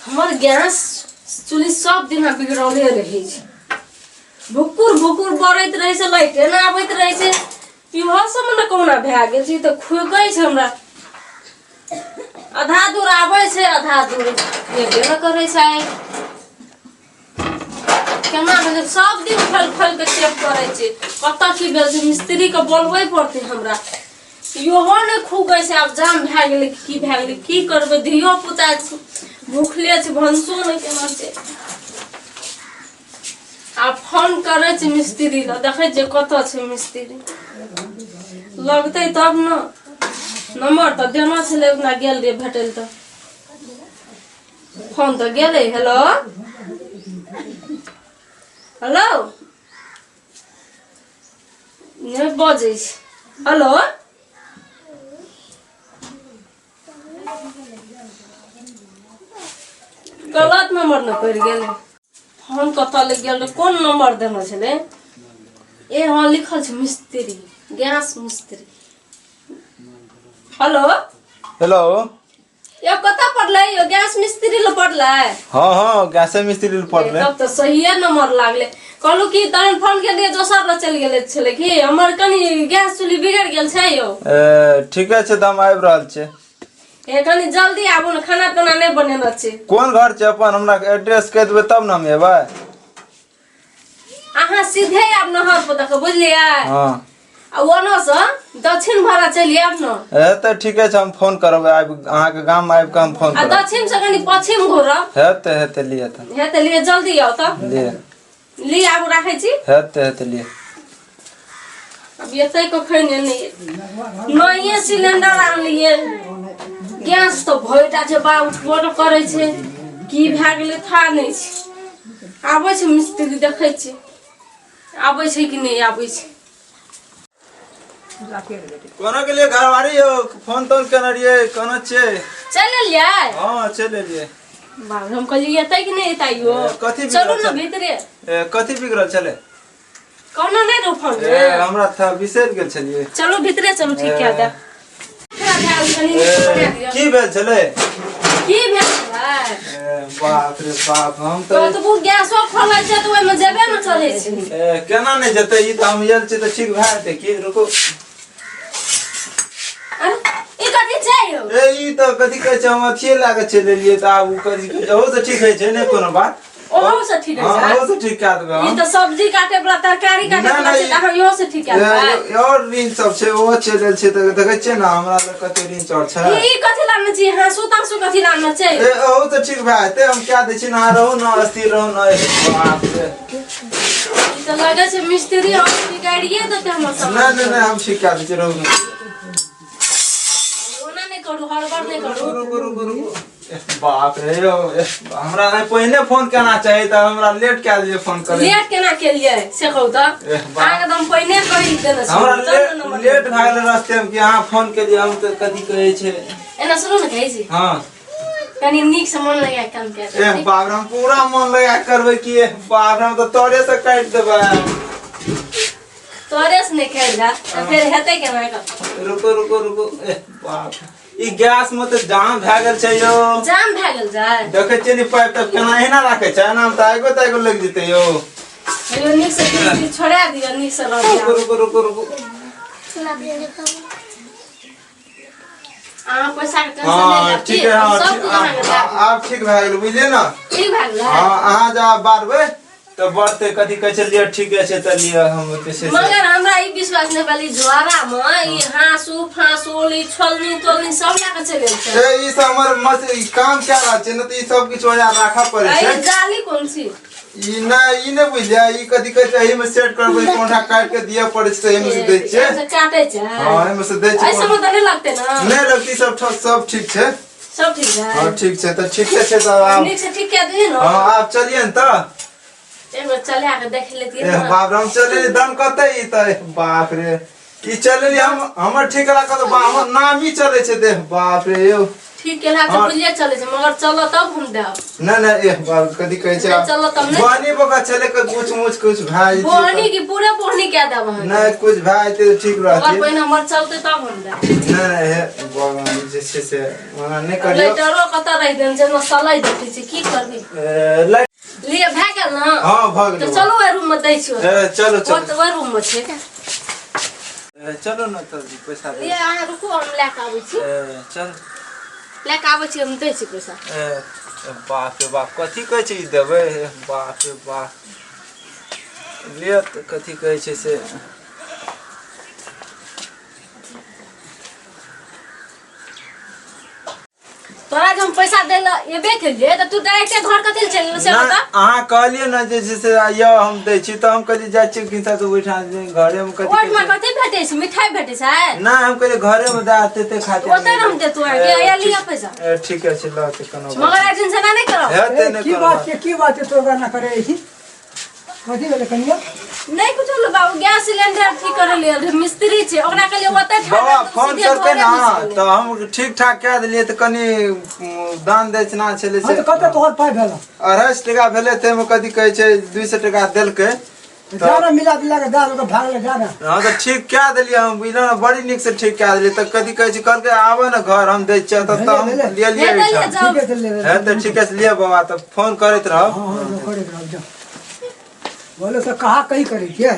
हमर गैस चूल्ही सब दिन बिगड़ले रहै छै भुकुर भुकुर बरैत रहै छै लाइटे नहि आबैत रहै छै इहो सबमे ने कहुना भए गेल छै ई तऽ खुकै छै हमरा आधा दूर आबै छै आधा दूर एबे नहि करै छै केना भेलै सब दिन खोलि खोलि कऽ चेक करै छै कतऽ की भेल छै मिस्त्रीके बोलबै पड़तै हमरा इहो नहि खुगै छै आब जाम भए गेलै की भए गेलै की करबै धियो पुता छै भूखले छै भनसो नहि केना छै आब फोन करै छै मिस्त्री लए देखै छियै कतऽ छै मिस्त्री लगतै तब ने नम्बर तऽ देना छलै ओकरा गेल रहियै भेटै लए तऽ फोन तऽ गेलै हेलो हेलो नहि बजै छै हेलो गलत नंबर ने पड़ि गेलै फोन कतऽ लग गेल रहै कोन नंबर देने छलै ए हँ लिखल छै मिस्त्री गैस मिस्त्री हेलो हेलो यो कतऽ पड़लै यो गैस मिस्त्री लग पड़लै हाँ हाँ गैसे मिस्त्री लग पड़लै तब तऽ सहिए नंबर लागलै कहलहुँ कि तहन फोन केलियै दोसर लग चलि गेलै छलै कि हमर कनि गैस चूल्ही बिगड़ि गेल छै यौ ए, ठीके छै तऽ हम आबि रहल छियै हे कनि जल्दी आबू ने खाना पीना नहि बनेने छी कोन घर छै अपन हमरा एड्रेस कहि देबै तब ने हम एबै अहाँ सीधे आब नहर पर दऽ बुझलियै हाँ आ ओनो से दक्षिण भाड़ा चलि आयब ने हे तऽ ठीके छै हम फोन करब आबि अहाँके गाममे आबि कऽ हम फोन आ करब दक्षिण से कनि पश्चिम घुरब हेतै हेतै लिअ तऽ हे तऽ लिए जल्दी आउ तऽ लिअ लिए आबू राखै छी हेतै हेतै लिअ अब एतै कखन एलियै नये सिलेंडर आनलियै गैस तऽ भरिटा छै बा उठबो नहि करै छै की भए गेलै था नहि छै आबै छै मिस्त्री देखै छै आबै छै कि नहि आबै छै कोनो के लिए घरवारी हो फोन तोन केने रहियै कोना छियै चलि एलियै हाँ चलि एलियै बाप रे, हम कहलियै एतै कि नहि एतै यौ ए, कथी चलू बिगड़ल ने छै? भीतरे ए, कथी बिगड़ल छलै कहनो नहि रहौ फोन ए हमरा था बिसरि गेल छलियै चलू भीतरे चलू ठीक कए दे ए, की भेल छलै की भेल छलै ए, बाप रे बाप हम तऽ कतबो गैसो खोलै छै तऽ ओहिमे जेबे ने करै छै ए, केना नहि जेतै ई तऽ हम आयल छी तऽ ठीक भए जेतै की रुकू अरे ई कथी छै यौ ए ई तऽ कथी कहै छै हम अथिये लए कऽ चलि एलियै तऽ आब ओ कथी कहै छै ओहो से ठीक होइ छै नहि कोनो बात ओहो से ठीक हाँ है ओहो से ठीक कए देबै ई हम तऽ सब्जी काटे वाला तरकारी काटे नहि, वाला छै नहि, तऽ अहाँ इहो से ठीक कए देबै ए, और रिंच सब छै ओहो चलि आयल छै तऽ देखै छियै ने हमरा लग कते रिंच और छै ई कथी लानने छी हाँसू ताँसू कथी लानने छै ए ओहो तऽ ठीक भए जेतै हम कए दै छी ने अहाँ रहू ने स्थिर रहू ने बाप रे ई तऽ लगै छै मिस्त्री हम बिगाड़िए देतै हमर नहि सामान नहि नहि हम ठीक कए दै छी रहू ने ओना नहि करू हड़बड़ नहि करू रुकू रुकू रुकू एह, बाप रे यौ एह, हमरा नहि पहिने फोन केना चाही तऽ हमरा लेट कए देलियै फोन करे लेट केना केलियै से कहू तऽ एह, बाप। अहाँके तऽ हम पहिने कहि देने छी हमरा तब ने लेट नंबर लेट भए गेलै रास्तेमे कि अहाँ फोन केलियै हम तऽ कथी कहै छै एना सुनू ने कहै छी हँ कनि नीक से मन लगा के काम कए एह बाप रे हम पूरा मन लगा के करबै कि एह बाप रे हम तऽ तोरे से काटि देबै तोरे से नहि खाइ जा तऽ फेर हेतै केना कऽ रुको रुको रुको एह बाप ई गैस में तऽ जाम भए गेल छै यौ जाम भए गेल जाय देखै छियै ने पाइप तऽ केना एना राखै छै एना तऽ आगो तागो लागि जेतै यौ हेलो नीक से किछु छोड़ा दियौ नीक से रह रुको रुको रुको रुको अहाँ पैसा के टेंशन नहि हाँ लेब ठीक है हाँ सब ठीक- कुछ अहाँके दए देब। आब ठीक भए गेल बुझलियै ने ठीक भए गेलै हाँ अहाँ जब आब बारबै तऽ बढ़तै कथी कहै छै लिअ ठीके छै तऽ लिअ हम जे छै से मगर हमरा ई विश्वास नहि भेल ई झोरा मे ई हाँसू फाँसूल ई छोलनी तोलनी सब लए कऽ चलि गेल छै ए ई सब हमर मत ई काम कए रहल छै ने तऽ ई सब किछु ओजा राखऽ पड़ै आ छै ई जाली कोन छी ई नहि ई नहि बुझलियै ई कथी कहै छै एहिमे सेट करबै कोंठा काटि के दिअ पड़ै छै तऽ एहिमे से दै छियै एहिसँ काटै छै हँ एहिमे से दै एहि छियै सबमे तऽ नहि लगतै ने नहि लगती सब सब ठीक छै सब ठीक है हँ ठीक छै तऽ ठीके छै तऽ आब नीक से ठीक कए दियै ने हँ आब चलियै ने तऽ एक बेर चला के देख लेतियै ए ने बाप रे हम चलेली दम कतै ई तऽ बाप रे ई चलेली हम हमर ठीक कला कतौ बा हमर नाम ही चलै छै देख बाप रे यौ ठीक केला से हाँ। बुझिए चलै छै मगर चलो तब हम देब। नहि नहि, एह बाप, कथी कहै छै। नहि चलऽ तब नहि। बोहनी बोका चले के कुछ मुछ कुछ भए जेतै। बोहनी की पूरे बोहनी कए देब अहाँ? नहि, कुछ भए जेतै तऽ ठीक मगर रहतै। पहिने हमर चलतै तब हम देब। नहि नहि, हे भगवान, जे छै से ओना नहि करियौ। लाइटरो कतऽ रहि देने छै ने, सलाइ देखै छै, की करबै? ए, लाइट लिए भए गेल ने? हँ, भऽ तऽ गेलै। चलू, ओहि रूम मे दै छियौ। ए, चलू चलू। ओहि ओहि रूम मे छै। ए, चलू ने तऽ पैसा दे। लिए, अहाँ रुकू, हम लए कऽ आबै छी। ए, चल। लए कऽ आबै छी, हम दै छी पैसा। ए, बाप रे बाप, कथी कहै छै ई देबै? ए, बाप रे बाप, लिअ तऽ कथी कहै छै से। तोरा जे हम पैसा दै लए एबे केलियै तऽ तू डायरेक्टे घर कथी लए चलि गेलही से ना, बता। अहाँ कहलियै ने जे छै से यौ हम दै छी, तऽ हम कहलियै जाइ छी किनता तऽ ओहिठाम जे घरेमे कथी ओहिठमा कहै छै। कथी भेटै छै? मिठाई भेटै छै? नहि, हम कहलियै घरेमे दए देतै ते खातिर। ओतऽ हम देतौ अहाँके, या लिअ पैसा। ए, ठीके छै, लऽ तऽ कोनो बात मगर एक दिन से नहि करब। हेतै नहि की कोनो बात बात। छै, की बात छै? तोरा ना करे छी, कथी भेलै कनिया? नहि कुछो लो बाबू, गैस सिलेंडर ठीक करे लेल रहै, मिस्त्री छै, ओकरा कहलियै ओतऽ ठाढ़ बाबा रहतौ, फोन सीधे केलकै घरे ने घुसि गेलै। तऽ हम ठीक ठाक कए देलियै, तऽ कनि दान दक्षिणा छलै हँ से। तऽ कते तोहर पाइ भेल? 250 टाका भेलै, ताहिमे कथी कहै छै 200 टाका देलकै। जा ने, मिला जुला के दए देलकै, भागले जा ने। हँ तऽ ठीक कए देलियै हम, बुझलहुँ ने, बड़ी नीकसँ ठीक कए देलियै। तऽ कथी कहै छै, कहलकै आबऽ ने घर, हम दै छियै तऽ हम भेलै, लेलियै भेलै, एहिठाम। जाउ। ठीके छै, ले ले। हे तऽ ठीके छै, लिअ बाबा, तऽ फोन करैत रहब। हँ हँ, करैत रहब, जाउ। बोलो तऽ कहाँ कही करै छियै?